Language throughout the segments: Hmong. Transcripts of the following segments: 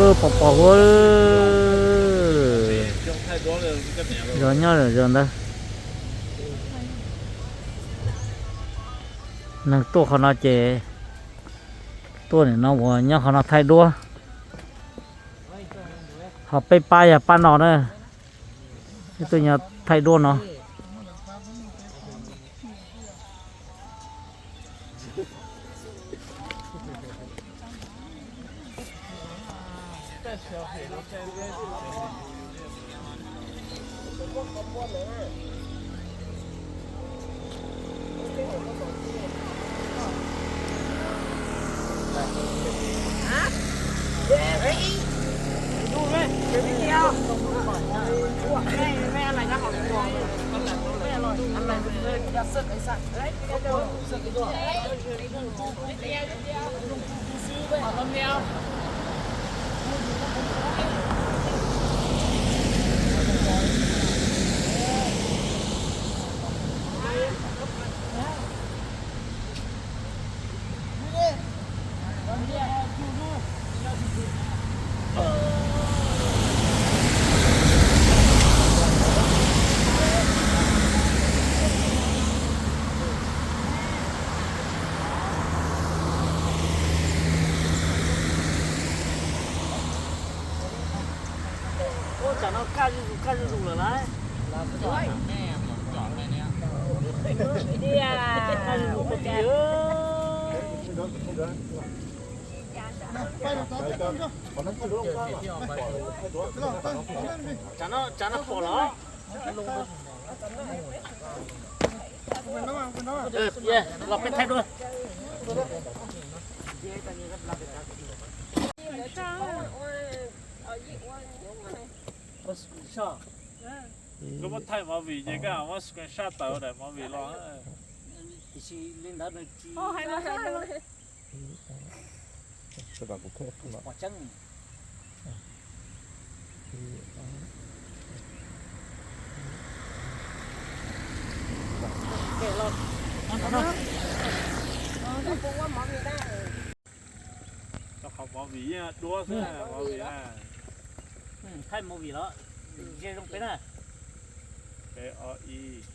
Pom pom huab, zos nyob zos ntawd. Neeg tuaj qhov no ces tuaj nim no uas nyob qhov no thaij duab. Ho peb pab yog pab no na, peb tuaj nyob thaij duab no. Ua cas no kaj zuj zus kaj zuj zus lawm lauj. Tsam no pom los. Los peb thaij dua. Koj muab thaij movie ces koj muab screenshot tawm daim movie los. Tiam sis li ntawd nws tsis pom tseeb. Qhov movie yeej duab xwb, movie na. Thaij movie los ze zoo peb na. Peb ob ib.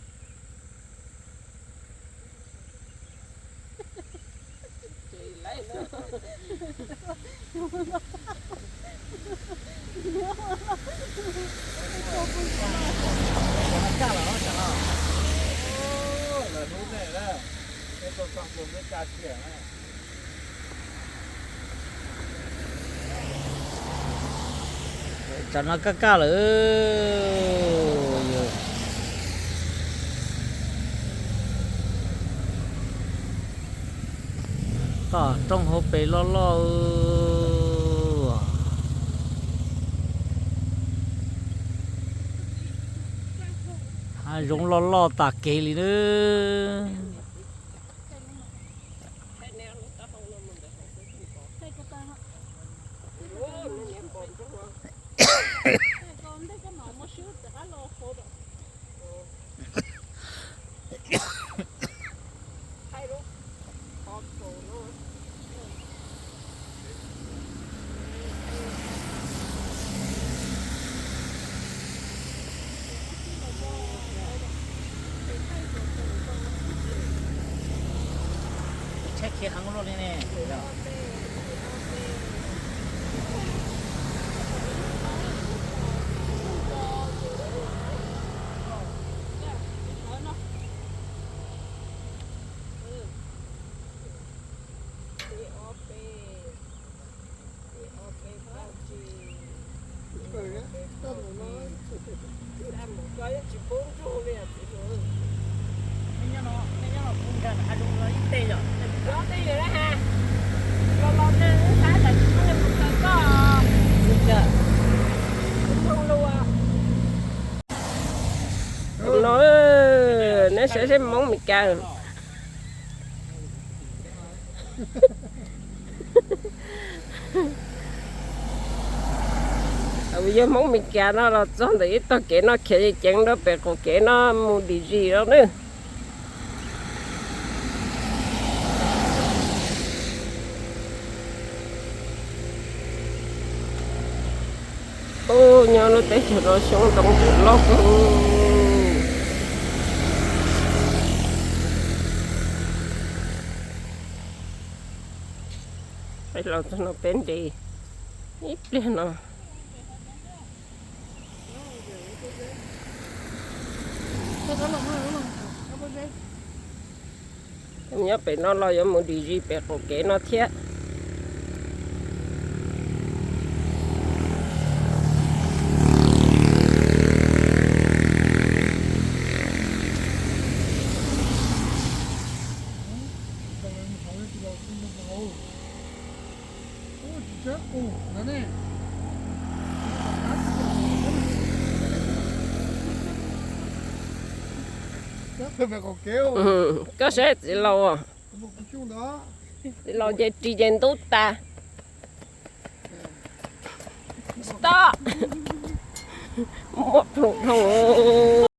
Tsam no kaj kaj lawm. Tom roob hauv pes loj loj. Hav zoov loj loj tas kev li na. Tshaib khiav heev luaj li ne. No, neb saib seb Hmoob Mes Kas. Yog Hmoob Mes Kas no los txog ntawm ib tog kev no khiav ceev rau pem qaum kev no mus dim zis rau na. Nyob lub teb chaws no xyoob ntoo tseem loj kawg. Peb los txog no peb nres ib pliag no. Nyob pem no los yuav mus dim zis pem qaum kev no thiab. Koj saib txiv laus, txiv laus ces ris ces ntub tas. Stop. Muaj plhu dhau.